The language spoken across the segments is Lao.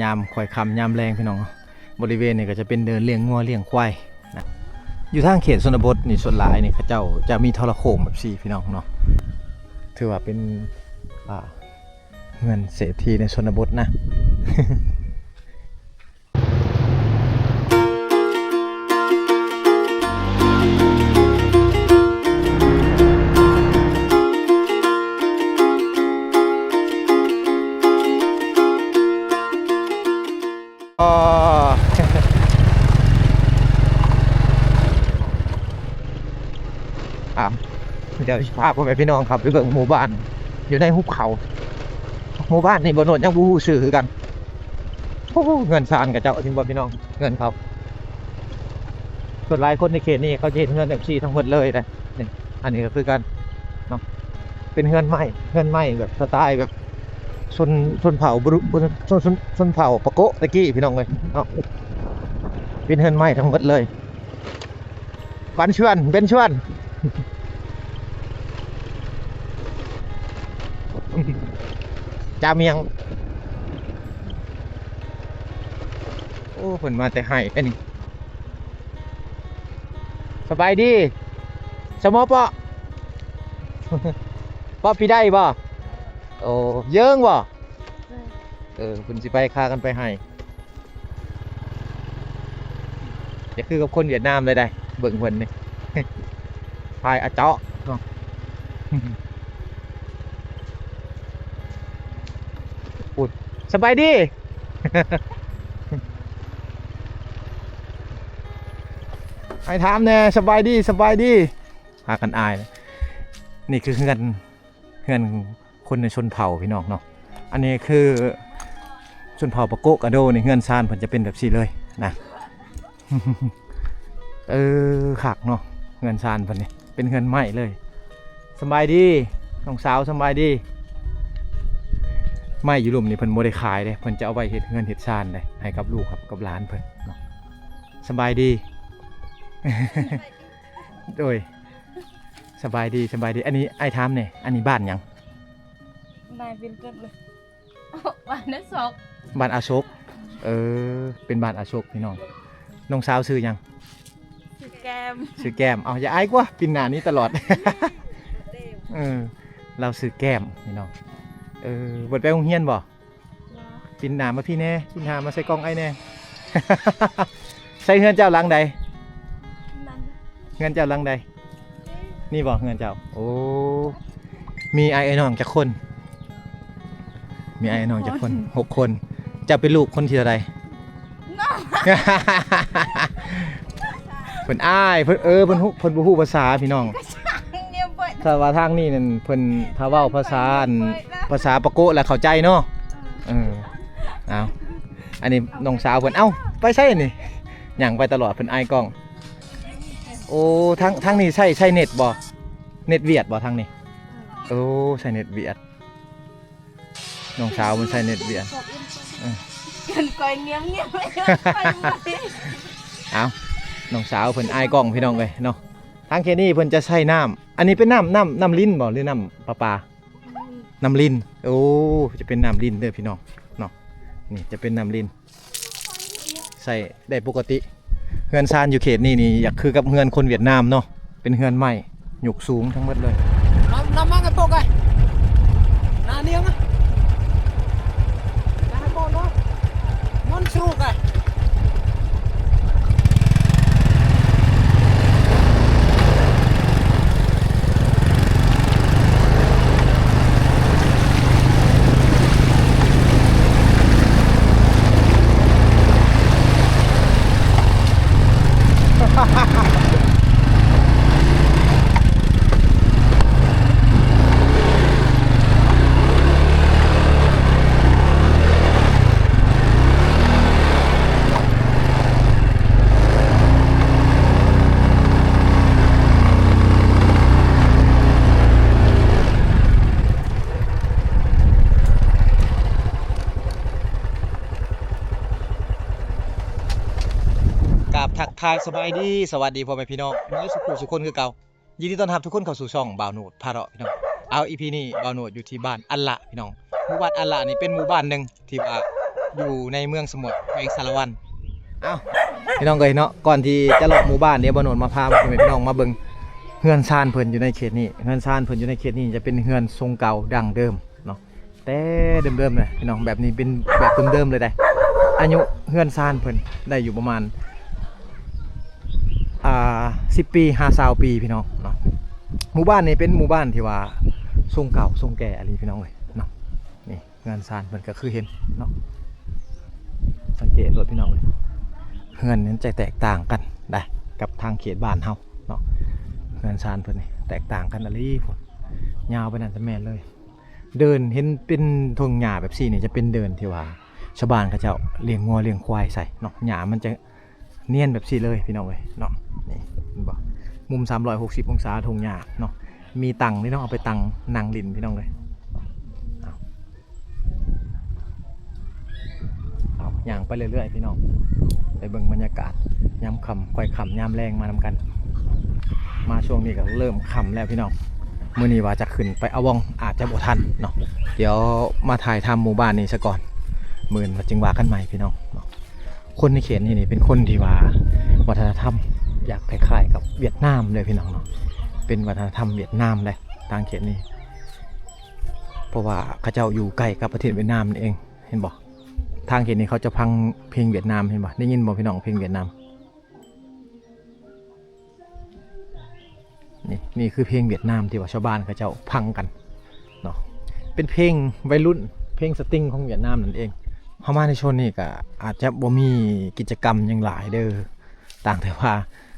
ຍາມຄ່ອຍຄ່ຳຍາມແລງພີ່ນ້ອງເນາະ. ບໍລິເວນນີ້ກໍຈະເປັນເດີ່ນລ້ຽງງົວລ້ຽງຄວາຍນະ. ຢູ່ທາງເຂດຊົນນະບົດນີ້ ສ່ວນຫຼາຍນີ້ເຂົາເຈົ້າຈະມີໂທລະໂຄ່ງແບບຊີ້ພີ່ນ້ອງເນາະ. ຖືວ່າເປັນ ອ່າ ເຮືອນເສດຖີໃນຊົນນະບົດນະ. ອໍ ອ່າ ດຽວຊິພາພໍ່ແມ່ພີ່ນ້ອງເຂົ້າໄປເບິ່ງໝູ່ບ້ານຢູ່ໃນຫຸບເຂົາ. ໝູ່ບ້ານນີ້ບໍ່ໂນດຍັງບໍ່ຮູ້ຊື່ຄືກັນ. ໂອ້ໂຫ ເຮືອນຊານເຂົາເຈົ້າ ເຫັນບໍ່ພີ່ນ້ອງ ເຮືອນເຂົາ. ສ່ວນຫຼາຍຄົນໃນເຂດນີ້ເຂົາຈະເຮັດເຮືອນແບບຊີ້ທັງໝົດເລີຍນະ. ນີ້ ອັນນີ້ກໍຄືກັນເນາະ ເປັນເຮືອນໄມ້ ເຮືອນໄມ້ແບບສະໄຕແບບຊົນ ຊົນເຜົ່າ ຊ- ຊົນ ຊົນ ຊົນເຜົ່າປາໂກະຕະກີ້ພີ່ນ້ອງເອີຍເນາະ. ເປັນເຮືອນໄມ້ທັງໝົດເລີຍ. ບັນຊວນ ເບັນຊວນ ຈາມຽງ. ໂອ້ ເພິ່ນມາແຕ່ໄຮ່ເດ້ນີ້. ສະບາຍດີ ສະໝໍເປາະ ເປາະປີໄດ້ບໍ່? ໂອ້ ເຢິງບໍ່? ເອີ ເພິ່ນຊິໄປ ພາກັນໄປໄຮ່. ຢ່າຄືກັບຄົນຫວຽດນາມເລີຍໄດ໋ ເບິ່ງເພິ່ນນີ້ ພາຍອາເຈາະເນາະ. ອຸດ ສະບາຍດີ ອ້າຍຖາມແດ່ ສະບາຍດີ ສະບາຍດີ ພາກັນອາຍ. ນີ້ຄືເຮືອນ ເຮືອນຄົນໃນຊົນເຜົ່າພີ່ນ້ອງເນາະ. ອັນນີ້ຄືຊົນເຜົ່າປາໂກະກະໂດນີ້ ເຮືອນຊານເພິ່ນຈະເປັນແບບຊີ້ເລີຍນະ. ເອີ ຄັກເນາະ ເຮືອນຊານເພິ່ນນີ້ເປັນເຮືອນໄມ້ເລີຍ. ສະບາຍດີນ້ອງສາວ ສະບາຍດີ. ໄມ້ຢູ່ລຸ່ມນີ້ເພິ່ນບໍ່ໄດ້ຂາຍເດ້ ເພິ່ນຈະເອົາໄວ້ເຮັດເຮືອນເຮັດຊານເດ້ ໃຫ້ກັບລູກກັບຫຼານເພິ່ນເນາະ. ສະບາຍດີ ໂດຍ ສະບາຍດີ ສະບາຍດີ. ອັນນີ້ອ້າຍຖາມແດ່ ອັນນີ້ບ້ານຫຍັງ? ນາຍເປັນຕົ້ນເລີຍ ບ້ານອາສົກ ບ້ານອາສົກ. ເອີ ເປັນບ້ານອາສົກພີ່ນ້ອງ. ນ້ອງສາວຊື່ຫຍັງ? ຊື່ແກ້ມ ຊື່ແກ້ມ. ເອົາ ຢ່າອາຍກວ່າ ປິ່ນໜ້ານີ້ຕະຫຼອດ. ເອີ ລາວຊື່ແກ້ມພີ່ນ້ອງ. ເອີ ບໍ່ໄດ້ໄປໂຮງຮຽນບໍ່? ປິ່ນໜ້າມາພີ້ແດ່ ປິ່ນໜ້າມາໃສ່ກ້ອງອ້າຍແດ່. ໃສ່ເຮືອນເຈົ້າຫຼັງໃດ? ເຮືອນເຈົ້າຫຼັງໃດ? ນີ້ບໍ່ເຮືອນເຈົ້າ? ໂອ້ ມີອ້າຍ ອ້າຍນ້ອງຈັກຄົນ? ມີອ້າຍ ອ້າຍນ້ອງຈັກຄົນ? ຫົກຄົນ. ເຈົ້າເປັນລູກຄົນທີເທົ່າໃດ? ເພິ່ນອາຍ ເພິ່ນ ເອີ ເພິ່ນຮູ້ ເພິ່ນບໍ່ຮູ້ພາສາພີ່ນ້ອງ. ຖ້າວ່າທາງນີ້ນັ້ນເພິ່ນ ຖ້າເວົ້າພາສາ ອັນ ພາສາປາໂກະແລ້ວເຂົ້າໃຈເນາະ. ເອີ ເອົາ ອັນນີ້ນ້ອງສາວເພິ່ນ. ເອົ້າ ໄປໃສນີ້? ຍ່າງໄປຕະຫຼອດ ເພິ່ນອາຍກ້ອງ. ໂອ້ ທາງ ທາງນີ້ໃຊ້ ໃຊ້ເນັດບໍ່? ເນັດຫວຽດບໍ່ທາງນີ້? ໂອ້ ໃຊ້ເນັດຫວຽດ. ນ້ອງສາວເພິ່ນໃຊ້ເນັດຫວຽດ. ເອີ ຈົນກ້ອຍງຽບໆ ເອົາ ນ້ອງສາວເພິ່ນອາຍກ້ອງພີ່ນ້ອງເອີຍເນາະ. ທາງເຂດນີ້ເພິ່ນຈະໃຊ້ນ້ຳ ອັນນີ້ເປັນນ້ຳ ນ້ຳ ນ້ຳລິນບໍ່ ຫຼືນ້ຳປະປາ? ນ້ຳລິນ. ໂອ້ ຈະເປັນນ້ຳລິນເດີພີ່ນ້ອງເນາະ. ນີ້ຈະເປັນນ້ຳລິນ ໃຊ້ໄດ້ປົກກະຕິ. ເຮືອນຊານຢູ່ເຂດນີ້ນີ້ ຢາກຄືກັບເຮືອນຄົນຫວຽດນາມເນາະ ເປັນເຮືອນໄມ້ ຍົກສູງທັງໝົດເລີຍ. ນ້ຳ ນ້ຳມັນກະຕົກໄດ໋ ໜ້າໜຽງນະ ນ້ຳບໍ່ເນາະ ມັນສະຫຼຸກໄດ໋. ກາບທັກທາຍສະບາຍດີ ສະຫວັດດີພໍ່ແມ່ພີ່ນ້ອງ ເໝິດສູ່ຜູ້ສູ່ຄົນຄືເກົ່າ. ຍິນດີຕ້ອນຮັບທຸກຄົນເຂົ້າສູ່ຊ່ອງບ່າວໂນດພາເລາະພີ່ນ້ອງ. ເອົາ ອີພີນີ້ບ່າວໂນດຢູ່ທີ່ບ້ານອັນລະພີ່ນ້ອງ. ໝູ່ບ້ານອັນລະນີ້ເປັນໝູ່ບ້ານໜຶ່ງທີ່ວ່າ ຢູ່ໃນເມືອງສະໝົດ ແຂວງສາລະວັນ. ເອົ້າ ພີ່ນ້ອງເອີຍເນາະ, ກ່ອນທີ່ຈະເລາະໝູ່ບ້ານ ດຽວບ່າວໂນດມາພາພໍ່ແມ່ພີ່ນ້ອງມາເບິ່ງເຮືອນຊານເພິ່ນຢູ່ໃນເຂດນີ້. ເຮືອນຊານເພິ່ນຢູ່ໃນເຂດນີ້ຈະເປັນເຮືອນຊົງເກົ່າດັ້ງເດີມເນາະ, ແຕ່ເດີມໆເລີຍພີ່ນ້ອງ. ແບບນີ້ເປັນແບບເດີມໆເລີຍເດ້. ອາຍຸເຮືອນຊານເພິ່ນໄດ້ຢູ່ປະມານ ອ່າ ສິບປີຫາຊາວປີພີ່ນ້ອງເນາະ. ໝູ່ບ້ານນີ້ເປັນໝູ່ບ້ານທີ່ວ່າຊົງເກົ່າຊົງແກ່ອີ່ຫຼີພີ່ນ້ອງເອີຍເນາະ. ນີ້ເຮືອນຊານເພິ່ນກໍຄືເຫັນເນາະ, ສັງເກດໂລດພີ່ນ້ອງເອີຍ, ເຮືອນມັນຈະແຕກຕ່າງກັນໄດ໋ກັບທາງເຂດບ້ານເຮົາເນາະ. ເຮືອນຊານເພິ່ນນີ້ແຕກຕ່າງກັນອີ່ຫຼີພຸ້ນ, ຍາວໄປນັ້ນຈະແມ່ນເລີຍ. ເດີ່ນເຫັນເປັນທົ່ງຫຍ້າແບບຊີ້ນີ້ ຈະເປັນເດີ່ນທີ່ວ່າຊາວບ້ານເຂົາເຈົ້າລ້ຽງງົວລ້ຽງຄວາຍໃສ່ເນາະ. ຫຍ້າມັນຈະນຽນແບບຊີ້ເລີຍພີ່ນ້ອງເອີຍເນາະ. ນີ້ເຫັນບໍ່, ມຸມສາມຮ້ອຍຫົກສິບອົງສາທົ່ງຫຍ້າເນາະ. ມີຕັ່ງນີ້ເນາະ, ເອົາໄປຕັ່ງນັ່ງຫຼິ້ນພີ່ນ້ອງເອີຍ. ເອົາ ເອົາ ຍ່າງໄປເລື້ອຍໆພີ່ນ້ອງ, ໄປເບິ່ງບັນຍາກາດຍາມຄ່ຳ ຄ່ອຍຄ່ຳຍາມແລງມານຳກັນ. ມາຊ່ວງນີ້ກໍເລີ່ມຄ່ຳແລ້ວພີ່ນ້ອງ. ມື້ນີ້ວ່າຈະຂຶ້ນໄປອາວອງ ອາດຈະບໍ່ທັນເນາະ. ດຽວມາຖ່າຍທຳໝູ່ບ້ານນີ້ສາກ່ອນ, ມື້ອື່ນວ່າຈຶ່ງວ່າກັນໃໝ່ພີ່ນ້ອງເນາະ. ຄົນໃນເຂດນີ້ນີ້ເປັນຄົນທີ່ວ່າວັດທະນະທຳຢາກຄ້າຍໆກັບຫວຽດນາມເດ້ພີ່ນ້ອງເນາະ, ເປັນວັດທະນະທຳຫວຽດນາມເດ້ທາງເຂດນີ້. ເພາະວ່າເຂົາເຈົ້າຢູ່ໃກ້ກັບປະເທດຫວຽດນາມນັ້ນເອງ. ເຫັນບໍ່? ທາງເຂດນີ້ເຂົາຈະຟັງເພງຫວຽດນາມ, ເຫັນບໍ່? ໄດ້ຍິນບໍ່ພີ່ນ້ອງ ເພງຫວຽດນາມ? ນີ້ ນີ້ຄືເພງຫວຽດນາມທີ່ວ່າຊາວບ້ານເຂົາເຈົ້າຟັງກັນເນາະ, ເປັນເພງໄວລຸ້ນ ເພງສະຕິງຂອງຫວຽດນາມນັ້ນເອງ. ເຮົາມາໃນໂຊນນີ້ກະອາດຈະບໍ່ມີກິດຈະກຳຫຍັງຫຼາຍເດີ້, ຕ່າງແຕ່ວ່າ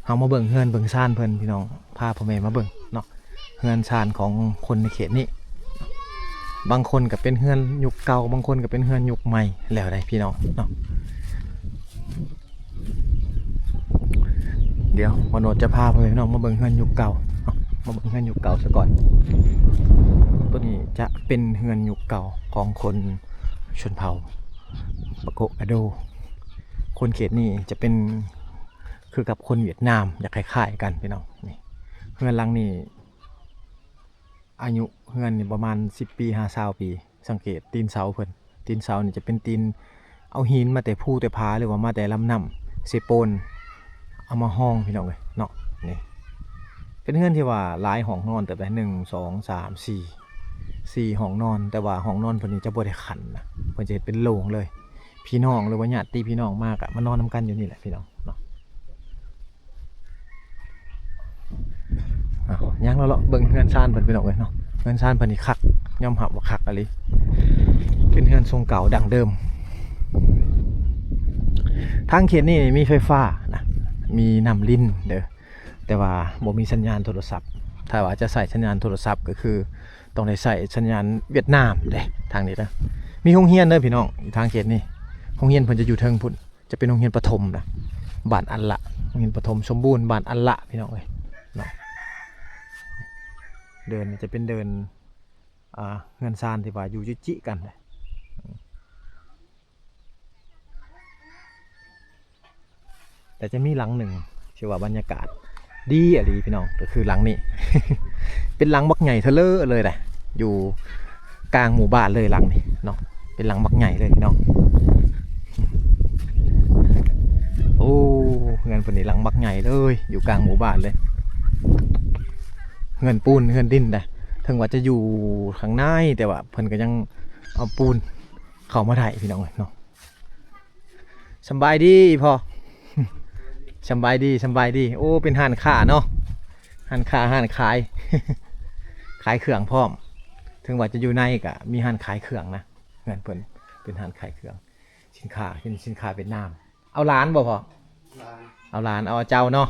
ເຮົາມາເບິ່ງເຮືອນເບິ່ງຊານເພິ່ນພີ່ນ້ອງ, ພາພໍ່ແມ່ມາເບິ່ງເນາະ. ເຮືອນຊານຂອງຄົນໃນເຂດນີ້ ບາງຄົນກໍເປັນເຮືອນຍຸກເກົ່າ, ບາງຄົນກໍເປັນເຮືອນຍຸກໃໝ່ ແລ້ວໄດ໋ພີ່ນ້ອງເນາະ. ດຽວບ່າວໂນດຈະພາພໍ່ແມ່ພີ່ນ້ອງມາເບິ່ງເຮືອນຍຸກເກົ່າເນາະ, ມາເບິ່ງເຮືອນຍຸກເກົ່າສາກ່ອນ. ໂຕນີ້ຈະເປັນເຮືອນຍຸກເກົ່າຂອງຄົນຊົນເຜົ່າປາໂກະກະໂດ. ຄົນເຂດນີ້ຈະເປັນຄືກັບຄົນຫວຽດນາມ, ຈະຄ້າຍໆກັນພີ່ນ້ອງ. ນີ້ ເຮືອນຫຼັງນີ້ ອາຍຸເຮືອນນີ້ປະມານສິບປີຫາຊາວປີ. ສັງເກດຕີນເສົາເພິ່ນ, ຕີນເສົານີ້ຈະເປັນຕີນເອົາຫີນມາແຕ່ພູແຕ່ຜາ ຫຼືວ່າມາແຕ່ລຳນ້ຳເຊໂປນ ເອົາມາຮອງພີ່ນ້ອງເອີຍເນາະ. ນີ້ເປັນເຮືອນທີ່ວ່າຫຼາຍຫ້ອງນອນເຕີບໃດ, ໜຶ່ງ ສອງ ສາມ ສີ່ ສີ່ຫ້ອງນອນ, ແຕ່ວ່າຫ້ອງນອນເພິ່ນນີ້ຈະບໍ່ໄດ້ຂັ້ນນະ, ເພິ່ນຈະເຮັດເປັນໂລ່ງເລີຍ. ພີ່ນ້ອງ ຫຼືວ່າຍາດຕິພີ່ນ້ອງມາກະມານອນນຳກັນຢູ່ນີ້ແຫຼະພີ່ນ້ອງເນາະ. ອ້າວ ຍ່າງເລາະໆເບິ່ງເຮືອນຊານເພິ່ນພີ່ນ້ອງເອີຍເນາະ. ເຮືອນຊານເພິ່ນນີ້ຄັກ, ຍອມຮັບວ່າຄັກອີ່ຫຼີ, ເປັນເຮືອນຊົງເກົ່າດັ້ງເດີມ. ທາງເຂດນີ້ມີໄຟຟ້ານະ, ມີນ້ຳລິນເດີ້, ແຕ່ວ່າບໍ່ມີສັນຍານໂທລະສັບ. ຖ້າວ່າຈະໃຊ້ສັນຍານໂທລະສັບກໍຄືຕ້ອງໄດ້ໃຊ້ສັນຍານຫວຽດນາມເດ້. ທາງນີ້ນະ ມີໂຮງຮຽນເດີ້ພີ່ນ້ອງ, ທາງເຂດນີ້ ໂຮງຮຽນເພິ່ນຈະຢູ່ເທິງພຸ້ນ. ຈະເປັນໂຮງຮຽນປະຖົມນະ, ບ້ານອັນລະ, ໂຮງຮຽນປະຖົມສົມບູນ ບ້ານອັນລະ ພີ່ນ້ອງເອີຍເນາະ. ເດີ່ນນີ້ຈະເປັນເດີ່ນ ອ່າ ເຮືອນຊານທີ່ວ່າຢູ່ຈິໆກັນເດ້. ແຕ່ຈະມີຫຼັງໜຶ່ງທີ່ວ່າບັນຍາກາດ ດີອີ່ຫຼີພີ່ນ້ອງ, ກໍຄືຫຼັງນີ້ ເປັນຫຼັງບັກໃຫຍ່ເທື່ອເລີເລີຍນະ, ຢູ່ກາງໝູ່ບ້ານເລີຍຫຼັງນີ້ເນາະ. ເປັນຫຼັງບັກໃຫຍ່ເລີຍພີ່ນ້ອງ. ໂອ້ ເຮືອນເພິ່ນນີ້ຫຼັງບັກໃຫຍ່ເລີຍ, ຢູ່ກາງໝູ່ບ້ານເລີຍ. ເຮືອນປູນ ເຮືອນດິນນະ, ເຖິງວ່າຈະຢູ່ຂ້າງໃນ ແຕ່ວ່າເພິ່ນກໍຍັງເອົາປູນເຂົ້າມາໄດ້ພີ່ນ້ອງເອີຍເນາະ. ສຳບາຍດີພໍ່. ສຳບາຍດີ ສຳບາຍດີ. ໂອ້ ເປັນຮ້ານຄ້າເນາະ, ຮ້ານຄ້າ ຮ້ານຂາຍ ຂາຍເຄື່ອງພ້ອມ. ເຖິງວ່າຈະຢູ່ໃນກະມີຮ້ານຂາຍເຄື່ອງນະ, ເຮືອນເພິ່ນເປັນຮ້ານຂາຍເຄື່ອງ ສິນຄ້າ ເປັນສິນຄ້າຫວຽດນາມ. ເອົາຫຼານບໍ່ພໍ່? ຫຼານ ເອົາຫຼານ ເອົາເຈົ້າເນາະ.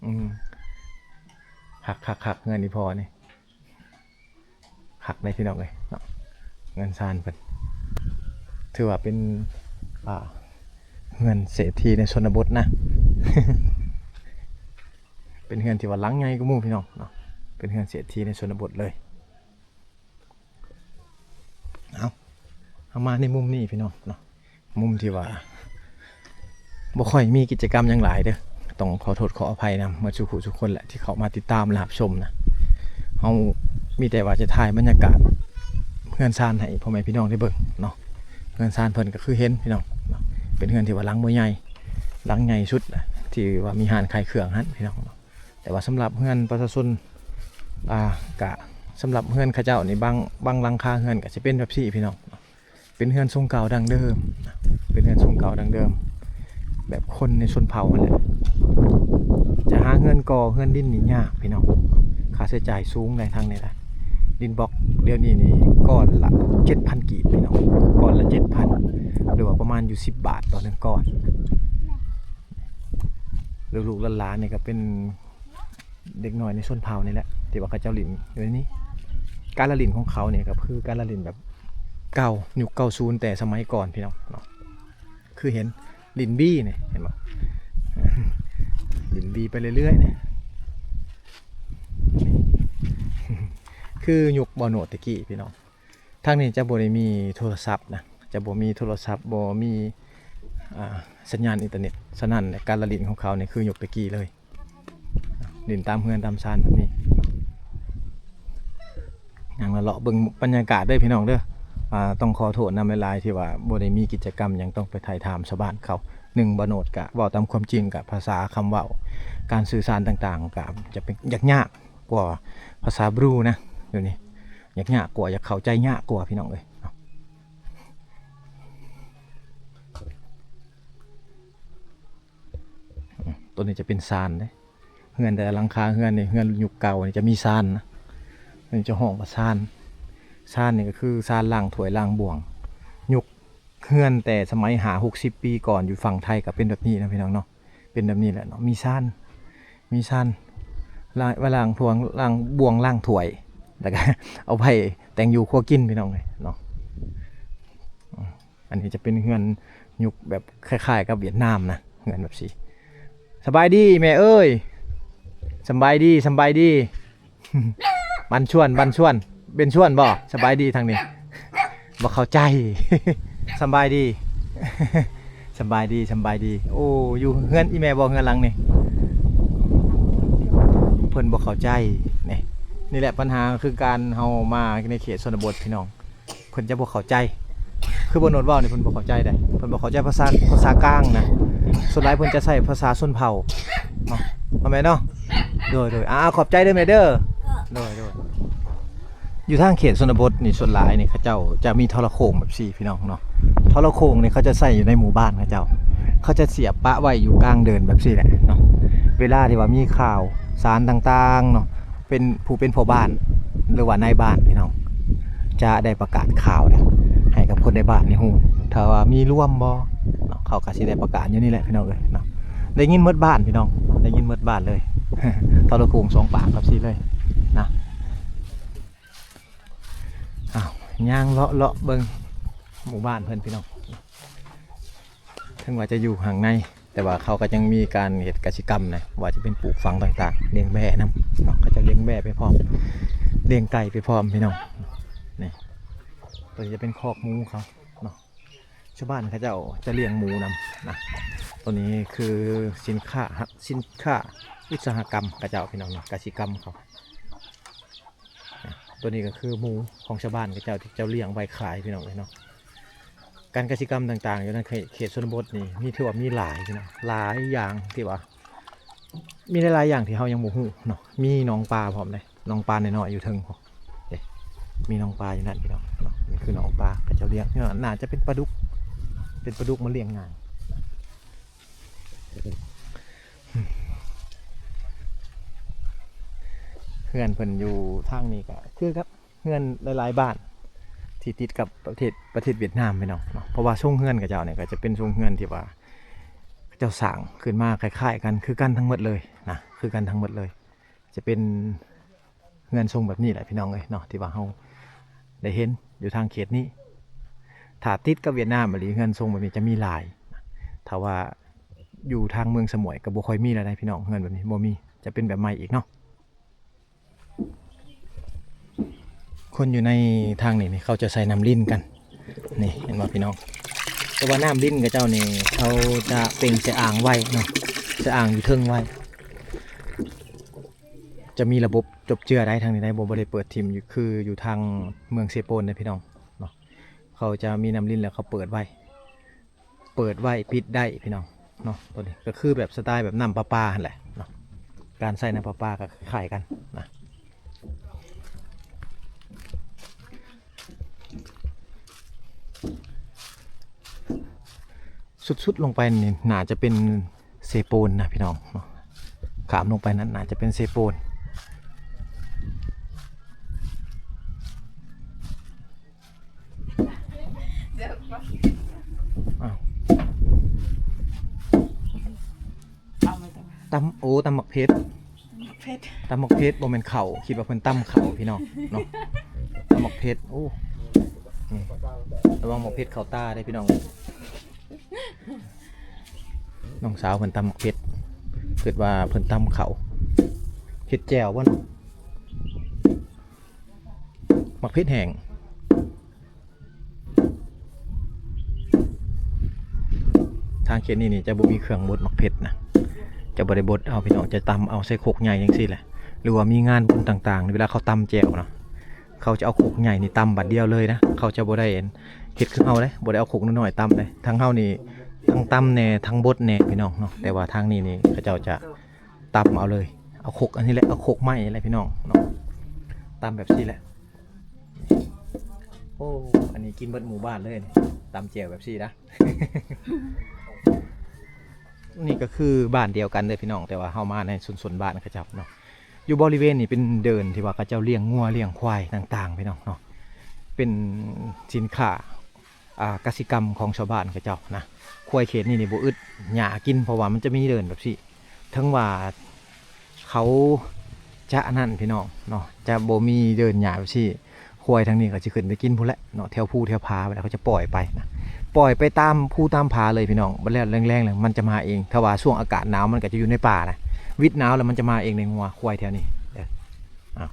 ອືມ ຄັກໆໆ ເຮືອນອີ່ພໍ່ນີ້. ຄັກເດ້ພີ່ນ້ອງເອີຍເນາະ, ເຮືອນຊານເພິ່ນ ຖືວ່າເປັນ ອ່າ ເຮືອນເສດຖີໃນຊົນນະບົດນະ. ເປັນເຮືອນທີ່ວ່າຫຼັງໃຫຍ່ກວ່າໝູ່ພີ່ນ້ອງເນາະ, ເປັນເຮືອນເສດຖີໃນຊົນນະບົດເລີຍ. ເອົາ ເຮົາມາໃນມຸມນີ້ພີ່ນ້ອງເນາະ. ມຸມທີ່ວ່າບໍ່ຄ່ອຍມີກິດຈະກຳຫຍັງຫຼາຍເດີ້, ຕ້ອງຂໍໂທດຂໍອະໄພນຳໝົດສູ່ຜູ້ສູ່ຄົນແຫຼະທີ່ເຂົ້າມາຕິດຕາມ ແລະ ຮັບຊົມນະ. ເຮົາມີແຕ່ວ່າຈະຖ່າຍບັນຍາກາດເຮືອນຊານໃຫ້ພໍ່ແມ່ພີ່ນ້ອງໄດ້ເບິ່ງເນາະ, ເຮືອນຊານເພິ່ນກໍຄືເຫັນພີ່ນ້ອງເນາະ ເປັນເຮືອນທີ່ວ່າຫຼັງບໍ່ໃຫຍ່ ຫຼັງໃຫຍ່ສຸດນະ ທີ່ວ່າມີຮ້ານຂາຍເຄື່ອງຫັ້ນພີ່ນ້ອງເນາະ. ແຕ່ວ່າສຳລັບເຮືອນປະຊາຊົນ ອ່າ ກະສຳລັບເຮືອນເຂົາເຈົ້ານີ້ ບາງ ບາງຫຼັງຄາເຮືອນກໍຊິເປັນແບບຊີ້ພີ່ນ້ອງເນາະ ເປັນເຮືອນຊົງເກົ່າດັ້ງເດີມ ເປັນເຮືອນຊົງເກົ່າດັ້ງເດີມ ແບບຄົນໃນຊົນເຜົ່າຫັ້ນແຫຼະ. ຈະຫາເຮືອນກໍ່ເຮືອນດິນນີ້ຍາກພີ່ນ້ອງ ຄ່າໃຊ້ຈ່າຍສູງໃນທາງນີ້ນະ. ດິນບລັອກດຽວນີ້ນີ້ກ້ອນລະເຈັດພັນກີບພີ່ນ້ອງ ກ້ອນລະເຈັດພັນ ຫຼືວ່າປະມານຢູ່ສິບບາດຕໍ່ໜຶ່ງກ້ອນ. ລູກໆຫຼານໆນີ້ກໍເປັນເດັກນ້ອຍໃນຊົນເຜົ່ານີ້ແຫຼະ ທີ່ວ່າເຂົາເຈົ້າຫຼິ້ນຢູ່ໃນນີ້. ການລະຫຼິ້ນຂອງເຂົານີ້ກໍຄືການລະຫຼິ້ນແບບເກົ່າ ຍຸກເກົ້າສິບ ແຕ່ສະໄໝກ່ອນພີ່ນ້ອງເນາະ. ຄືເຫັນຫຼິ້ນບີນີ້ ເຫັນບໍ່? ຫຼິ້ນບີໄປເລື້ອຍໆນີ້ ຄືຍຸກບໍ່ໂນດແຕ່ກີ້ພີ່ນ້ອງ. ທາງນີ້ຈະບໍ່ໄດ້ມີໂທລະສັບນະ ຈະບໍ່ມີໂທລະສັບ ບໍ່ມີ ອ່າ ສັນຍານອິນເຕີເນັດ. ສະນັ້ນ ການລະຫຼິ້ນຂອງເຂົານີ້ຄືຍຸກແຕ່ກີ້ເລີຍ ຫຼິ້ນຕາມເຮືອນຕາມຊານແບບນີ້. ຍ່າງເລາະເບິ່ງບັນຍາກາດເດີພີ່ນ້ອງເດີ. ອ່າ ຕ້ອງຂໍໂທດນຳຫຼາຍໆ ທີ່ວ່າບໍ່ໄດ້ມີກິດຈະກຳຫຍັງ ຕ້ອງໄປຖ່າຍຖາມຊາວບ້ານເຂົາ. ໜຶ່ງ ບໍ່ໂນດກະເວົ້າຕາມຄວາມຈິງ ກະພາສາຄຳເວົ້າ ການສື່ສານຕ່າງໆ ກະຈະເປັນຍາກໆ ກວ່າພາສາບຣູນະ ດຽວນີ້ຍາກໆກວ່າ ຢາກເຂົ້າໃຈຍາກກວ່າພີ່ນ້ອງເອີຍ. ຕົວນີ້ຈະເປັນຊານເດ້ ເຮືອນແຕ່ລະຫຼັງຄາເຮືອນນີ້ ເຮືອນຍຸກເກົ່ານີ້ຈະມີຊານນະ ນີ້ຈະຮ້ອງວ່າຊານ. ຊານນີ້ກໍຄືຊານລ້າງຖ້ວຍລ້າງບ່ວງ ຍຸກເຮືອນແຕ່ສະໄໝຫ້າຫົກສິບປີກ່ອນ ຢູ່ຝັ່ງໄທກໍເປັນແບບນີ້ນະພີ່ນ້ອງເນາະ. ເປັນແບບນີ້ແຫຼະເນາະ ມີຊານ ມີຊານ ລ້າງ ໄວ້ລ້າງຖ້ວຍ ລ້າງບ່ວງ ລ້າງຖ້ວຍ ແລ້ວກະເອົາໄວ້ແຕ່ງຢູ່ຄົວກິນພີ່ນ້ອງເອີຍເນາະ. ອັນນີ້ຈະເປັນເຮືອນຍຸກແບບຄ້າຍໆກັບຫວຽດນາມນະ ເຮືອນແບບຊີ້. ສະບາຍດີແມ່ເອີຍ ສຳບາຍດີ ສຳບາຍດີ. ບັນຊວນ ບັນຊວນ ເປັນຊວນບໍ່? ສະບາຍດີທາງນີ້ ບໍ່ເຂົ້າໃຈ. ສຳບາຍດີ ສຳບາຍດີ ສຳບາຍດີ. ໂອ້ ຢູ່ເຮືອນອີ່ແມ່ບໍ່ ເຮືອນຫຼັງນີ້? ເພິ່ນບໍ່ເຂົ້າໃຈ. ນີ້ ນີ້ແຫຼະບັນຫາ ຄືການເຮົາມາໃນເຂດຊົນນະບົດພີ່ນ້ອງ ເພິ່ນຈະບໍ່ເຂົ້າໃຈ. ຄືບໍ່ໂນດເວົ້ານີ້ ເພິ່ນບໍ່ເຂົ້າໃຈໃດ ເພິ່ນບໍ່ເຂົ້າໃຈພາສາ ພາສາກາງນະ. ສ່ວນຫຼາຍເພິ່ນຈະໃຊ້ພາສາຊົນເຜົ່າເນາະ ເນາະແມ່ເນາະ. ໂດຍ ໂດຍ ອາ ຂອບໃຈເດີແມ່ເດີ. ໂດຍ ໂດຍ. ຢູ່ທາງເຂດຊົນນະບົດນີ້ ສ່ວນຫຼາຍນີ້ເຂົາເຈົ້າຈະມີທໍລະໂຂ່ງແບບຊີ້ພີ່ນ້ອງເນາະ. ທໍລະໂຂ່ງນີ້ເຂົາຈະໃຊ້ຢູ່ໃນໝູ່ບ້ານເຂົາເຈົ້າ ເຂົາຈະສຽບປະໄວ້ຢູ່ກາງເດີ່ນແບບຊີ້ແຫຼະເນາະ. ເວລາທີ່ວ່າມີຂ່າວສານຕ່າງໆເນາະ ເປັນຜູ້ເປັນພໍ່ບ້ານ ຫຼືວ່ານາຍບ້ານພີ່ນ້ອງ ຈະໄດ້ປະກາດຂ່າວໃຫ້ກັບຄົນໃນບ້ານນີ້ຮູ້. ຖ້າວ່າມີລວມບໍ່ເນາະ ເຂົາກໍຊິໄດ້ປະກາດຢູ່ນີ້ແຫຼະພີ່ນ້ອງເອີຍເນາະ. ໄດ້ຍິນໝົດບ້ານພີ່ນ້ອງ ໄດ້ຍິນໝົດບ້ານເລີຍ. ທໍລະໂຂ່ງສອງປາກກັບຊີ້ເລີຍນະ. ອ້າວ ຍ່າງເລາະເລາະເບິ່ງໝູ່ບ້ານເພິ່ນພີ່ນ້ອງ. ເຖິງວ່າຈະຢູ່ຂ້າງໃນ ແຕ່ວ່າເຂົາກໍຍັງມີການເຮັດກະສິກຳນະ ວ່າຈະເປັນປູກຝັງຕ່າງໆ ລ້ຽງແບ້ນຳເນາະ. ເຂົາຈະລ້ຽງແບ້ໄປພ້ອມ ລ້ຽງໄກ່ໄປພ້ອມພີ່ນ້ອງ. ນີ້ ຕົວນີ້ຈະເປັນຄອກໝູເຂົາເນາະ. ຊາວບ້ານເຂົາເຈົ້າຈະລ້ຽງໝູນຳນະ. ຕົວນີ້ຄືສິນຄ້າ ສິນຄ້າອຸດສາຫະກຳເຂົາເຈົ້າພີ່ນ້ອງເນາະ ກະສິກຳເຂົາ. ຕົວນີ້ກໍຄືໝູຂອງຊາວບ້ານເຂົາເຈົ້າ ທີ່ເຈົ້າລ້ຽງໄວ້ຂາຍພີ່ນ້ອງເອີຍເນາະ. ການກະສິກຳຕ່າງໆຢູ່ໃນເຂດ ເຂດຊົນນະບົດນີ້ ມີ ຖືວ່າມີຫຼາຍພີ່ນ້ອງ ຫຼາຍຢ່າງທີ່ວ່າ ມີຫຼາຍໆຢ່າງທີ່ເຮົາຍັງບໍ່ຮູ້ເນາະ. ມີໜອງປາພ້ອມເດ້ ໜອງປານ້ອຍໆຢູ່ເທິງພຸ້ນເດ້ ມີໜອງປາຢູ່ນັ້ນພີ່ນ້ອງເນາະ. ນີ້ຄືໜອງປາເຂົາເຈົ້າລ້ຽງ ໜ້າຈະເປັນປາດຸກ ເປັນປາດຸກມາລ້ຽງງ່າຍ. ເຮືອນເພິ່ນຢູ່ທາງນີ້ກໍຄືກັບເຮືອນຫຼາຍໆບ້ານທີ່ຕິດກັບປະເທດ ປະເທດຫວຽດນາມພີ່ນ້ອງເນາະ. ເພາະວ່າຊົງເຮືອນເຂົາເຈົ້ານີ້ກໍຈະເປັນຊົງເຮືອນທີ່ວ່າເຂົາເຈົ້າສ້າງຂຶ້ນມາຄ້າຍໆກັນ ຄືກັນທັງໝົດເລີຍນະ ຄືກັນທັງໝົດເລີຍ. ຈະເປັນເຮືອນຊົງແບບນີ້ແຫຼະພີ່ນ້ອງເອີຍເນາະ ທີ່ວ່າເຮົາໄດ້ເຫັນຢູ່ທາງເຂດນີ້. ຖ້າຕິດກັບຫວຽດນາມອີ່ຫຼີ ເຮືອນຊົງແບບນີ້ຈະມີຫຼາຍ. ຖ້າວ່າຢູ່ທາງເມືອງສະໝວຍກໍບໍ່ຄ່ອຍມີແລ້ວໃດ໋ພີ່ນ້ອງ ເຮືອນແບບນີ້ບໍ່ມີ ຈະເປັນແບບໃໝ່ອີກເນາະ. ຄົນຢູ່ໃນທາງນີ້ນີ້ ເຂົາຈະໃສ່ນ້ຳລິນກັນ ນີ້ເຫັນບໍ່ພີ່ນ້ອງ? ແຕ່ວ່ານ້ຳລິນເຂົາເຈົ້ານີ້ ເຂົາຈະເປັ່ງໃສ່ອ່າງໄວ້ເນາະ ໃສ່ອ່າງຢູ່ເທິງໄວ້. ຈະມີລະບົບຈົບເຈືອໄດ໋ທາງນີ້ໄດ໋ ບໍ່ ບໍ່ໄດ້ເປີດຖິ້ມຢູ່ ຄືຢູ່ທາງເມືອງເຊໂປນເດ້ພີ່ນ້ອງເນາະ. ເຂົາຈະມີນ້ຳລິນ ແລ້ວເຂົາເປີດໄວ້ ເປີດໄວ້ປິດໄດ້ພີ່ນ້ອງເນາະ. ໂຕນີ້ກໍຄືແບບສະໄຕແບບນ້ຳປະປາຫັ້ນແຫຼະເນາະ ການໃຊ້ນ້ຳປະປາກໍຄ້າຍກັນນະ. ສຸດໆລົງໄປນີ້ໜ້າຈະເປັນເຊໂປນນະພີ່ນ້ອງເນາະ ຂ້າມລົງໄປນັ້ນໜ້າຈະເປັນເຊໂປນ. ອ້າວ ຕຳ ໂອ້ ຕຳໝາກເຜັດ ໝາກເຜັດ ຕຳໝາກເຜັດ ບໍ່ແມ່ນເຂົ້າ ຄິດວ່າເພິ່ນຕຳເຂົ້າພີ່ນ້ອງເນາະ ຕຳໝາກເຜັດ. ໂອ້ ນີ້ ລະວັງໝາກເຜັດເຂົ້າຕາເດ້ພີ່ນ້ອງ. ນ້ອງສາວເພິ່ນຕຳໝາກເຜັດ ຄິດວ່າເພິ່ນຕຳເຂົ້າ ເຮັດແຈ່ວບໍ່ເນາະ ໝາກເຜັດແຫ້ງ. ທາງເຂດນີ້ນີ້ຈະບໍ່ມີເຄື່ອງບົດໝາກເຜັດນະ ຈະບໍ່ໄດ້ບົດເອົາພີ່ນ້ອງ ຈະຕຳເອົາໃສ່ຄົກໃຫຍ່ຈັ່ງຊີ້ແຫຼະ ຫຼືວ່າມີງານບຸນຕ່າງໆ ເວລາເຂົາຕຳແຈ່ວເນາະ ເຂົາຈະເອົາຄົກໃຫຍ່ນີ້ຕຳບາດດຽວເລີຍນະ ເຂົາຈະບໍ່ໄດ້ເຮັດຄືເຮົາເດ້ ບໍ່ໄດ້ເອົາຄົກນ້ອຍໆຕຳເດ້. ທາງເຮົານີ້ທັງຕຳແດ່ ທັງບົດແດ່ພີ່ນ້ອງເນາະ ແຕ່ວ່າທາງນີ້ນີ້ເຂົາເຈົ້າຈະຕຳເອົາເລີຍ ເອົາຄົກອັນນີ້ແຫຼະ ເອົາຄົກໄມ້ນີ້ແຫຼະພີ່ນ້ອງເນາະ ຕຳແບບຊີ້ແຫຼະ. ໂອ້ ອັນນີ້ກິນເບິດໝູ່ບ້ານເລີຍ ຕຳແຈ່ວແບບຊີ້ນະ. ນີ້ກໍຄືບ້ານດຽວກັນເດີພີ່ນ້ອງ ແຕ່ວ່າເຮົາມາໃນຊຸມຊົນບ້ານເຂົາເຈົ້າເນາະ. ຢູ່ບໍລິເວນນີ້ເປັນເດີ່ນທີ່ວ່າເຂົາເຈົ້າລ້ຽງງົວລ້ຽງຄວາຍຕ່າງໆ ພີ່ນ້ອງເນາະ ເປັນສິນຄ້າ ອ່າ ກະສິກຳຂອງຊາວບ້ານເຂົາເຈົ້ານະ. ຄວາຍເຂດນີ້ນີ້ບໍ່ອຶດຫຍ້າກິນ ເພາະວ່າມັນຈະມີເດີ່ນແບບຊີ້ ເຖິງວ່າເຂົາຈະອັນນັ້ນພີ່ນ້ອງເນາະ ຈະບໍ່ມີເດີ່ນຫຍ້າແບບຊີ້ ຄວາຍທາງນີ້ກໍຊິຂຶ້ນໄປກິນພຸ້ນແຫຼະເນາະ ແຖວພູແຖວຜາ ເວລາເຂົາຈະປ່ອຍໄປນະ ປ່ອຍໄປຕາມພູຕາມຜາເລີຍພີ່ນ້ອງ. ບັດແລ້ວແລ້ງໆແລ້ວມັນຈະມາເອງ ຖ້າວ່າຊ່ວງອາກາດໜາວມັນກໍຈະຢູ່ໃນປ່ານະ ວິດໜາວແລ້ວມັນຈະມາເອງໃນງົວຄວາຍແຖວນີ້ເດີ. ອ່າ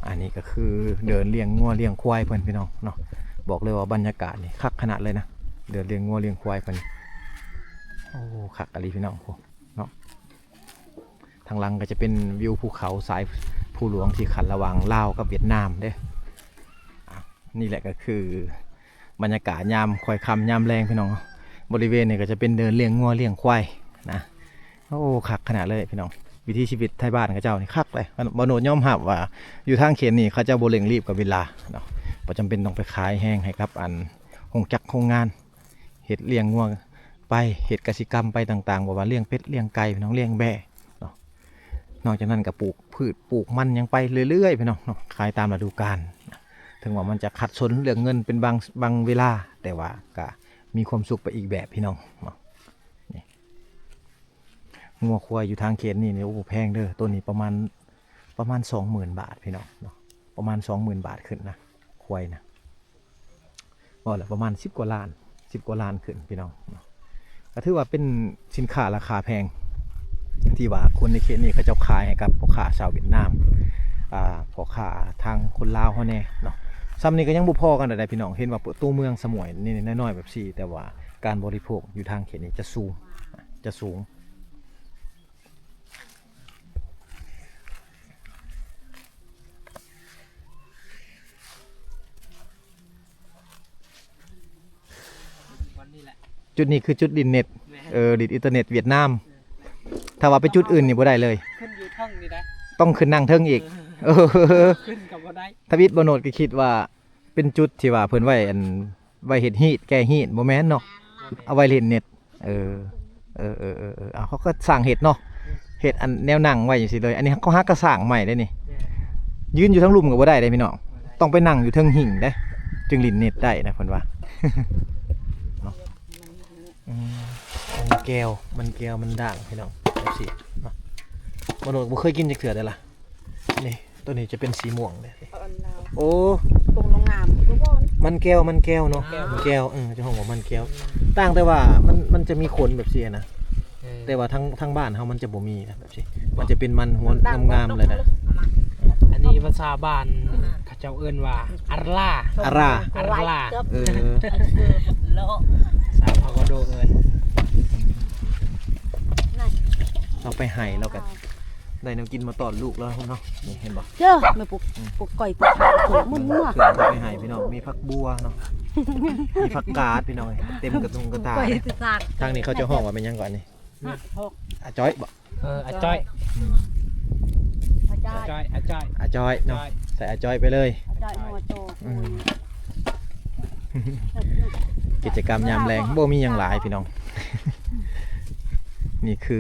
ອັນນີ້ກໍຄືເດີ່ນລ້ຽງງົວລ້ຽງຄວາຍເພິ່ນພີ່ນ້ອງເນາະ ບອກເລີຍວ່າບັນຍາກາດນີ້ຄັກຂະໜາດເລີຍນະ ເດີ່ນລ້ຽງງົວລ້ຽງຄວາຍເພິ່ນ. ໂອ້ ຄັກອີ່ຫຼີພີ່ນ້ອງເນາະ. ທາງຫຼັງກໍຈະເປັນວິວພູເຂົາສາຍພູຫຼວງທີ່ຂັ້ນລະຫວ່າງລາວກັບຫວຽດນາມເດ້. ອ່າ ນີ້ແຫຼະກໍຄືບັນຍາກາດຍາມຄ່ອຍຄ່ຳຍາມແລງພີ່ນ້ອງເນາະ. ບໍລິເວນນີ້ກໍຈະເປັນເດີ່ນລ້ຽງງົວລ້ຽງຄວາຍນະ. ໂອ້ ຄັກຂະໜາດເລີຍພີ່ນ້ອງ ວິຖີຊີວິດໄທບ້ານເຂົາເຈົ້ານີ້ຄັກເລີຍ. ບ່າວໂນດຍອມຮັບວ່າຢູ່ທາງເຂດນີ້ເຂົາເຈົ້າບໍ່ເລັ່ງລີບກັບເວລາເນາະ ບໍ່ຈຳເປັນຕ້ອງໄປຂາຍແຮງໃຫ້ກັບອັນໂຮງຈັກໂຮງງານ ເຮັດລ້ຽງງົວໄປ ເຮັດກະສິກຳໄປຕ່າງໆ ບໍ່ວ່າລ້ຽງເປັດລ້ຽງໄກ່ພີ່ນ້ອງ ລ້ຽງແບ້ເນາະ. ນອກຈາກນັ້ນກໍປູກພືດປູກມັນຫຍັງໄປເລື້ອຍໆ ພີ່ນ້ອງເນາະ ຂາຍຕາມລະດູການ. ເຖິງວ່າມັນຈະຂັດສົນເລື່ອງເງິນເປັນບາງ ບາງເວລາ ແຕ່ວ່າກໍມີຄວາມສຸກໄປອີກແບບພີ່ນ້ອງເນາະ. ນີ້ ງົວຄວາຍຢູ່ທາງເຂດນີ້ນີ້ ໂອ້ ແພງເດີ ໂຕນີ້ປະມານ ປະມານສອງໝື່ນບາດພີ່ນ້ອງເນາະ ປະມານສອງໝື່ນບາດຂຶ້ນນະ ຄວາຍນະ ເວົ້າແລ້ວປະມານສິບກວ່າລ້ານ ສິບກວ່າລ້ານຂຶ້ນພີ່ນ້ອງເນາະ. ກໍຖືວ່າເປັນສິນຄ້າລາຄາແພງ ທີ່ວ່າຄົນໃນເຂດນີ້ເຂົາເຈົ້າຂາຍໃຫ້ກັບພໍ່ຄ້າຊາວຫວຽດນາມ ອ່າ ພໍ່ຄ້າທາງຄົນລາວເຮົາແດ່ເນາະ. ຊ່ຳນີ້ກໍຍັງບໍ່ພໍກັນໃດໆ ພີ່ນ້ອງ ເຫັນວ່າຕົວເມືອງສະໝວຍນີ້ນ້ອຍໆແບບຊີ້ ແຕ່ວ່າການບໍລິໂພກຢູ່ທາງເຂດນີ້ຈະສູງ ຈະສູງ. ຈຸດນີ້ຄືຈຸດຫຼິ້ນເນັດ ແມ່ນ ເອີ ຫຼິ້ນອິນເຕີເນັດຫວຽດນາມ. ເອີ ຖ້າວ່າໄປຈຸດອື່ນນີ້ບໍ່ໄດ້ເລີຍ ຂຶ້ນຢູ່ເທິງນີ້ໄດ໋ ຕ້ອງຂຶ້ນນັ່ງເທິງອີກ. ເອີ ເອີ ຂຶ້ນກໍບໍ່ໄດ້. ທຳອິດບ່າວໂນດກໍຄິດວ່າເປັນຈຸດທີ່ວ່າເພິ່ນໄວ້ອັນ ໄວ້ເຮັດຮີດ ແກ້ຮີດ ບໍ່ແມ່ນເນາະ ເອົາໄວ້ຫຼິ້ນເນັດ. ເອີ ເອີ ເອີ ເອີ ເອີ ເອົາ ເຂົາກໍສ້າງເຮັດເນາະ ເຮັດອັນແນວນັ່ງໄວ້ຈັ່ງຊີ້ເລີຍ. ອັນນີ້ເຂົາຫາກໍສ້າງໃໝ່ເດ້ນີ້ ຢືນຢູ່ທາງລຸ່ມກໍບໍ່ໄດ້ເດ້ພີ່ນ້ອງ ຕ້ອງໄປນັ່ງຢູ່ເທິງຫິ້ງເດ້ ຈຶ່ງຫຼິ້ນເນັດໄດ້ນະ ເພິ່ນວ່າເນາະ. ອືມ ມັນແກ້ວ ມັນແກ້ວ ມັນດ່າງພີ່ນ້ອງ ຈັ່ງຊີ້ເນາະ. ບໍ່ ບໍ່ເຄີຍກິນຈັກເທື່ອເດ້ລະ. ນີ້ ໂຕນີ້ຈະເປັນສີມ່ວງເດ້. ເອົາອັນລາວ ໂອ້ ປົງລົງງາມ ບໍ່ ມັນແກ້ວ ມັນແກ້ວເນາະ ມັນແກ້ວ ເອີ ເຈົ້າຂອງວ່າມັນແກ້ວ. ຕ່າງແຕ່ວ່າມັນ ມັນຈະມີຂົນແບບຊີ້ນະ ເອີ ແຕ່ວ່າທາງ ທາງບ້ານເຮົາມັນຈະບໍ່ມີນະ ແບບຊີ້ ມັນຈະເປັນມັນຫົວງາມໆເລີຍນະ. ອັນນີ້ພາສາບ້ານເຂົາເຈົ້າເອີ້ນວ່າ ອາລາ ອາລາ ອາລາ ເອີ ພາສາພາກກະໂດເອີ້ນ. ເຮົາໄປໄຮ່ ເຮົາກໍ ໄດ້ແນວກິນມາຕ້ອນລູກແລ້ວເນາະ. ນີ້ເຫັນບໍ່ ເຈົ້າ ແມ່ປຸກ ອືມ ປຸກກ້ອຍ ປຸກຂາ ປຸກໝຸ່ນ ເອີ ເຄື່ອງທີ່ໄປໃຫ້ພີ່ນ້ອງ ມີຜັກບົ່ວເນາະ ມີຜັກກາດພີ່ນ້ອງເອີຍ ເຕັມກະທຸງກະຕາເລີຍ. ທາງນີ້ເຂົາເຈົ້າຮ້ອງວ່າແມ່ນຫຍັງເກາະນີ້? ອາຈ້ອຍບໍ? ເອີ ອາຈ້ອຍ ອາຈ້ອຍ ອາຈ້ອຍ ອາຈ້ອຍເນາະ ໃສ່ອາຈ້ອຍໄປເລີຍ. ອາຈ້ອຍຫົວໂຕ ອືມ ກິດຈະກຳຍາມແລງບໍ່ມີຫຍັງຫຼາຍພີ່ນ້ອງ ນີ້ຄື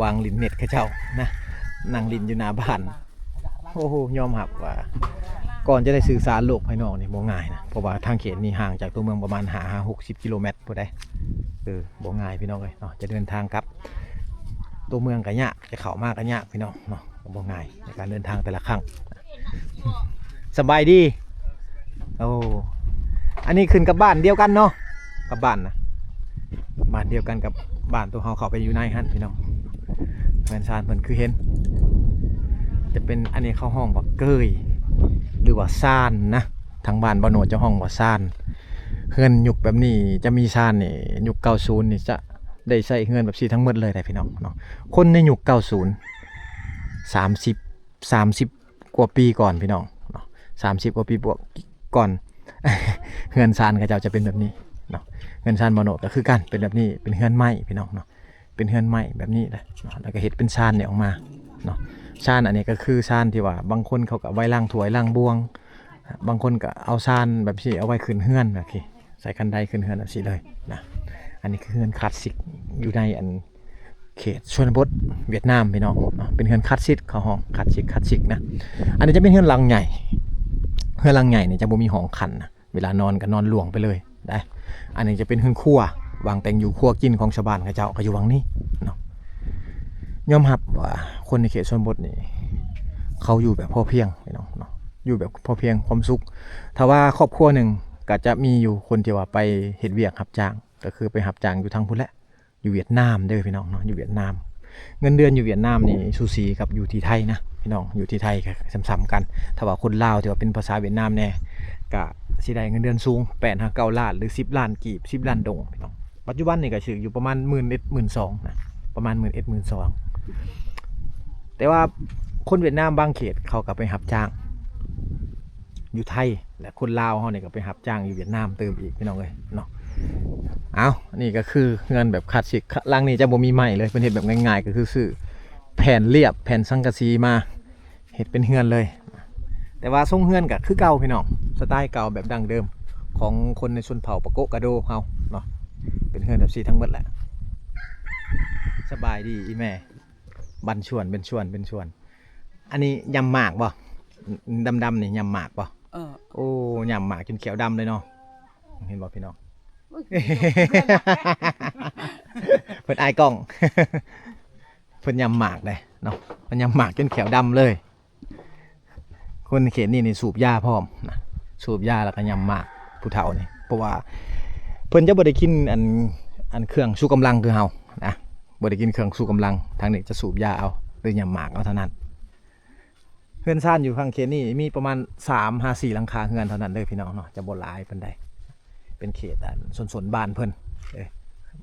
ວາງຫຼິ້ນເນັດເຂົາເຈົ້ານະ ນັ່ງຫຼິ້ນຢູ່ໜ້າບ້ານ. ໂອ້ໂຫ ຍອມຮັບວ່າ ກ່ອນຈະໄດ້ສື່ສານໂລກພາຍນອກນີ້ບໍ່ງ່າຍນະ ເພາະວ່າທາງເຂດນີ້ຫ່າງຈາກຕົວເມືອງປະມານຫ້າຫາຫົກສິບກິໂລແມັດພຸ້ນໃດ໋. ເອີ ບໍ່ງ່າຍພີ່ນ້ອງເອີຍເນາະ ຈະເດີນທາງກັບຕົວເມືອງກະຍາກ ຈະເຂົ້າມາກະຍາກພີ່ນ້ອງເນາະ ບໍ່ງ່າຍໃນການເດີນທາງແຕ່ລະຄັ້ງ. ສະບາຍດີ. ໂອ້ ອັນນີ້ຂຶ້ນກັບບ້ານດຽວກັນເນາະ ກັບບ້ານນະ ບ້ານດຽວກັນກັບບ້ານຕົວເຮົາເຂົ້າໄປຢູ່ໃນຫັ້ນພີ່ນ້ອງ. ເຮືອນຊານເພິ່ນຄືເຫັນ ຈະເປັນ ອັນນີ້ເຂົາຮ້ອງວ່າເກີຍ ຫຼືວ່າຊານນະ ທາງບ້ານບ່າວໂນດຈະຮ້ອງວ່າຊານ. ເຮືອນຍຸກແບບນີ້ຈະມີຊານນີ້ ຍຸກເກົ້າສິບນີ້ຈະໄດ້ໃຊ້ເຮືອນແບບຊີ້ທັງໝົດເລີຍໄດ໋ພີ່ນ້ອງເນາະ. ຄົນໃນຍຸກເກົ້າສິບ ສາມສິບ ສາມສິບກວ່າປີກ່ອນພີ່ນ້ອງເນາະ ສາມສິບກວ່າປີບວກກ່ອນ ເຮືອນຊານເຂົາເຈົ້າຈະເປັນແບບນີ້ເນາະ. ເຮືອນຊານບ່າວໂນດກະຄືກັນ ເປັນແບບນີ້ ເປັນເຮືອນໄມ້ພີ່ນ້ອງເນາະ ເປັນເຮືອນໄມ້ແບບນີ້ແຫຼະເນາະ ແລ້ວກະເຮັດເປັນຊານນີ້ອອກມາເນາະ. ຊານອັນນີ້ກະຄືຊານທີ່ວ່າບາງຄົນເຂົາກະໄວ້ລ້າງຖ້ວຍລ້າງບ່ວງ ບາງຄົນກະເອົາຊານແບບຊີ້ເອົາໄວ້ຂຶ້ນເຮືອນ ໂອເຄ ໃສ່ຄັນໄດຂຶ້ນເຮືອນຈັ່ງຊີ້ເລີຍນະ. ອັນນີ້ຄືເຮືອນຄລາສສິກຢູ່ໃນອັນເຂດຊົນນະບົດຫວຽດນາມພີ່ນ້ອງເນາະ ເປັນເຮືອນຄລາສສິກ ເຂົາຮ້ອງຄລາສສິກ ຄລາສສິກນະ. ອັນນີ້ຈະເປັນເຮືອນຫຼັງໃຫຍ່ ເຮືອນຫຼັງໃຫຍ່ນີ້ຈະບໍ່ມີຫ້ອງຂັ້ນນະ ເວລານອນກະນອນລວງໄປເລີຍໄດ໋. ອັນນີ້ຈະເປັນເຮືອນຄົວ ວາງແຕ່ງຢູ່ຄົວກິນຂອງຊາວບ້ານເຂົາເຈົ້າກະຢູ່ຫວ່າງນີ້ເນາະ. ຍອມຮັບວ່າຄົນໃນເຂດຊົນນະບົດນີ້ ເຂົາຢູ່ແບບພໍພຽງພີ່ນ້ອງເນາະ ຢູ່ແບບພໍພຽງຄວາມສຸກ. ຖ້າວ່າຄອບຄົວໜຶ່ງກະຈະມີຢູ່ຄົນທີ່ວ່າໄປເຮັດວຽກຮັບຈ້າງ ກະຄືໄປຮັບຈ້າງຢູ່ທາງພຸ້ນແຫຼະ ຢູ່ຫວຽດນາມເດີພີ່ນ້ອງເນາະ ຢູ່ຫວຽດນາມ. ເງິນເດືອນຢູ່ຫວຽດນາມນີ້ສູສີກັບຢູ່ທີ່ໄທນະພີ່ນ້ອງ ຢູ່ທີ່ໄທກະສ່ຳໆກັນ. ຖ້າວ່າຄົນລາວທີ່ວ່າເປັນພາສາຫວຽດນາມແດ່ ກະຊິໄດ້ເງິນເດືອນສູງ ແປດຫາເກົ້າລ້ານ ຫຼື ສິບລ້ານກີບ ສິບລ້ານດົງພີ່ນ້ອງ. ປັດຈຸບັນນີ້ກະຖືກຢູ່ປະມານໝື່ນເອັດ ໝື່ນສອງນະ ປະມານໝື່ນເອັດ ໝື່ນສອງ. ແຕ່ວ່າຄົນຫວຽດນາມບາງເຂດເຂົາກະໄປຮັບຈ້າງຢູ່ໄທ ແລະ ຄົນລາວເຮົານີ້ກະໄປຮັບຈ້າງຢູ່ຫວຽດນາມຕື່ມອີກພີ່ນ້ອງເອີຍເນາະ. ເອົາ ນີ້ກະຄືເຮືອນແບບຄລາສສິກ ຫຼັງນີ້ຈະບໍ່ມີໄມ້ເລີຍ ເພິ່ນເຮັດແບບງ່າຍໆ ກະຄືຊື້ແຜ່ນລຽບ ແຜ່ນສັງກະສີມາ ເຮັດເປັນເຮືອນເລີຍ. ແຕ່ວ່າຊົງເຮືອນກະຄືເກົ່າພີ່ນ້ອງ ສະໄຕເກົ່າແບບດັ້ງເດີມ ຂອງຄົນໃນຊົນເຜົ່າປະໂກະກະໂດເຮົາເນາະ ເປັນເຮືອນແບບຊີ້ທັງໝົດແຫຼະ. ສະບາຍດີອີ່ແມ່ ບັນຊວນ ເປັນຊວນ ເປັນຊວນ. ອັນນີ້ຫຍ້ຳໝາກບໍ່? ດຳໆນີ້ຫຍ້ຳໝາກບໍ່? ເອີ ໂອ້ ຫຍ້ຳໝາກຈົນແຂ້ວດຳເລີຍເນາະ ເຫັນບໍ່ພີ່ນ້ອງ? ເພິ່ນອາຍກ້ອງ ເພິ່ນຫຍ້ຳໝາກເດ້ເນາະ ເພິ່ນຫຍ້ຳໝາກຈົນແຂ້ວດຳເລີຍ. ຄົນເຂດນີ້ນີ້ສູບຢາພ້ອມນະ ສູບຢາແລ້ວກະຫຍ້ຳໝາກ ຜູ້ເຖົ້ານີ້ ເພາະວ່າເພິ່ນຈະບໍ່ໄດ້ກິນອັນ ອັນເຄື່ອງຊູກຳລັງຄືເຮົານະ ບໍ່ໄດ້ກິນເຄື່ອງຊູກຳລັງ ທາງນີ້ຈະສູບຢາເອົາ ຫຼືຫຍ້ຳໝາກເອົາເທົ່ານັ້ນ. ເຮືອນຊານຢູ່ທາງເຂດນີ້ມີປະມານສາມຫາສີ່ຫຼັງຄາເຮືອນເທົ່ານັ້ນເດີພີ່ນ້ອງເນາະ ຈະບໍ່ຫຼາຍປານໃດ. ເປັນເຂດອັນຊົນໆບ້ານເພິ່ນເອີຍ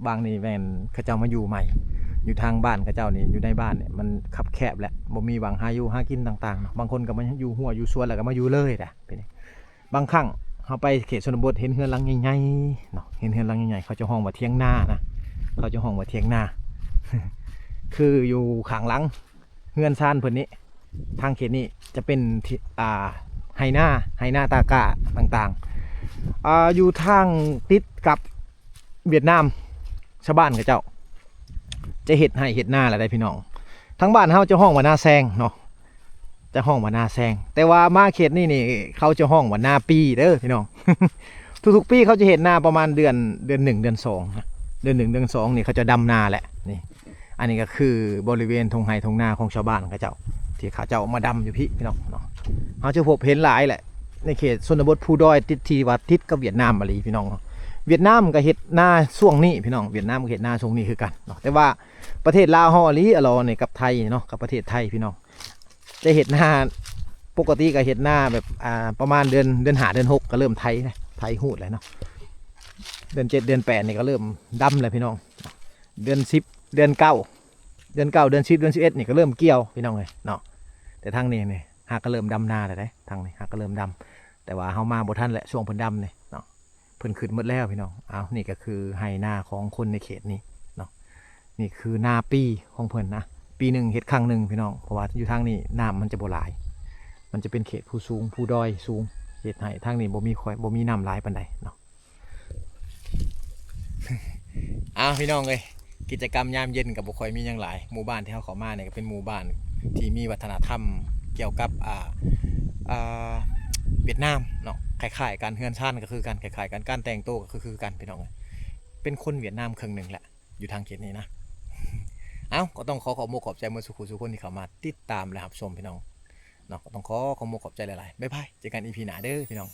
ບາງນີ້ແມ່ນເຂົາເຈົ້າມາຢູ່ໃໝ່ ຢູ່ທາງບ້ານເຂົາເຈົ້ານີ້ ຢູ່ໃນບ້ານນີ້ມັນຄັບແຄບແຫຼະ ບໍ່ມີຫວ່າງຫາຢູ່ຫາກິນຕ່າງໆເນາະ. ບາງຄົນກະມາຢູ່ຮົ້ວຢູ່ສວນ ແລ້ວກະມາຢູ່ເລີຍນະ. ບາງຄັ້ງເຮົາໄປເຂດຊົນນະບົດ ເຫັນເຮືອນຫຼັງໃຫຍ່ໆເນາະ ເຫັນເຮືອນຫຼັງໃຫຍ່ໆ ເຂົາຈະຮ້ອງວ່າຖຽງນານະ ເຂົາຈະຮ້ອງວ່າຖຽງນາ ຄືຢູ່ຂ້າງຫຼັງ ເຮືອນຊານເພິ່ນນີ້ ທາງເຂດນີ້ຈະເປັນທີ່ ອ່າ ໄຮ່ນາ ໄຮ່ນາຕາກ້າຕ່າງໆ ອ່າ ຢູ່ທາງຕິດກັບຫວຽດນາມ. ຊາວບ້ານເຂົາເຈົ້າຈະເຮັດໄຮ່ເຮັດນາແຫຼະໄດ໋ພີ່ນ້ອງ. ທາງບ້ານເຮົາຈະຮ້ອງວ່ານາແຊງເນາະ ຈະຮ້ອງວ່ານາແຊງ ແຕ່ວ່າມາເຂດນີ້ນີ້ ເຂົາຈະຮ້ອງວ່ານາປີເດີພີ່ນ້ອງ. ທຸກໆປີເຂົາຈະເຮັດນາປະມານເດືອນ ເດືອນໜຶ່ງ ເດືອນສອງນະ ເດືອນໜຶ່ງ ເດືອນສອງນີ້ເຂົາຈະດຳນາແຫຼະນີ້. ອັນນີ້ກະຄືບໍລິເວນທົ່ງໄຮ່ທົ່ງນາຂອງຊາວບ້ານເຂົາເຈົ້າ ທີ່ເຂົາເຈົ້າມາດຳຢູ່ພີ້ພີ່ນ້ອງເນາະ. ເຮົາຈະພົບເຫັນຫຼາຍແຫຼະ ໃນເຂດຊົນນະບົດພູດອຍ ຕິດ ທີ່ວ່າຕິດກັບຫວຽດນາມອີ່ຫຼີພີ່ນ້ອງເນາະ. ຫວຽດນາມກະເຮັດນາຊ່ວງນີ້ພີ່ນ້ອງ ຫວຽດນາມກະເຮັດນາຊ່ວງນີ້ຄືກັນເນາະ. ແຕ່ວ່າປະເທດລາວເຮົາອີ່ຫຼີ ອະລໍນີ້ກັບໄທເນາະ ກັບປະເທດໄທພີ່ນ້ອງ ຈະເຮັດນາ ປົກກະຕິກະເຮັດນາແບບ ອ່າ ປະມານເດືອນ ເດືອນຫ້າ ເດືອນຫົກກະເລີ່ມໄຖ ໄຖຮູດແລ້ວເນາະ. ເດືອນເຈັດ ເດືອນແປດນີ້ກະເລີ່ມດຳແລ້ວພີ່ນ້ອງ. ເດືອນສິບ ເດືອນເກົ້າ ເດືອນເກົ້າ ເດືອນສິບ ເດືອນສິບເອັດນີ້ກະເລີ່ມກ່ຽວພີ່ນ້ອງເອີຍເນາະ. ແຕ່ທາງນີ້ນີ້ຫາກະເລີ່ມດຳນາແລ້ວເດ້ ທາງນີ້ຫາກະເລີ່ມດຳ. ແ ຕ່ວ່າເຮົາມາບໍ່ທັນແຫຼະ ຊ່ວງເພິ່ນດຳນີ້ເນາະ ເພິ່ນຂຶ້ນໝົດແລ້ວພີ່ນ້ອງ. ອ້າວ ນີ້ກໍຄືໄຮ່ນາຂອງຄົນໃນເຂດນີ້ເນາະ. ນີ້ຄືນາປີຂອງເພິ່ນນະ ປີໜຶ່ງເຮັດຄັ້ງໜຶ່ງພີ່ນ້ອງ ເພາະວ່າຢູ່ທາງນີ້ນ້ຳມັນຈະບໍ່ຫຼາຍ ມັນຈະເປັນເຂດພູສູງ ພູດອຍສູງ ເຮັດໃຫ້ທາງນີ້ບໍ່ມີ ຄ່ອຍ ບໍ່ມີນ້ຳຫຼາຍປານໃດເນາະ. ອ້າວ ພີ່ນ້ອງເອີຍ ກິດຈະກຳຍາມເຢັນກໍບໍ່ຄ່ອຍມີຫຍັງຫຼາຍ. ໝູ່ບ້ານທີ່ເຮົາເຂົ້າມານີ້ກໍເປັນໝູ່ບ້ານທີ່ມີວັດທະນະທຳກ່ຽວກັບ ອ່າ ອ່າ ຫວຽດນາມເນາະ ຄ້າຍໆກັນ ເຮືອນຊານກໍຄືກັນ ຄ້າຍໆກັນ ການແຕ່ງໂຕກໍຄື ຄືກັນ ພີ່ນ້ອງເອີຍ. ເປັນຄົນຫວຽດນາມເຄິ່ງໜຶ່ງແຫຼະ ຢູ່ທາງເຂດນີ້ນະ. ເອົ້າ ກໍຕ້ອງຂໍຂອບມຸກຂອບໃຈໝົດສູ່ຜູ້ສູ່ຄົນທີ່ເຂົ້າມາຕິດຕາມ ແລະ ຮັບຊົມ ພີ່ນ້ອງເນາະ. ກໍຕ້ອງຂໍຂອບມຸກຂອບໃຈຫຼາຍໆ. ບາຍບາຍ ເຈີກັນ ອີ ພີ ໜ້າເດີ ພີ່ນ້ອງ.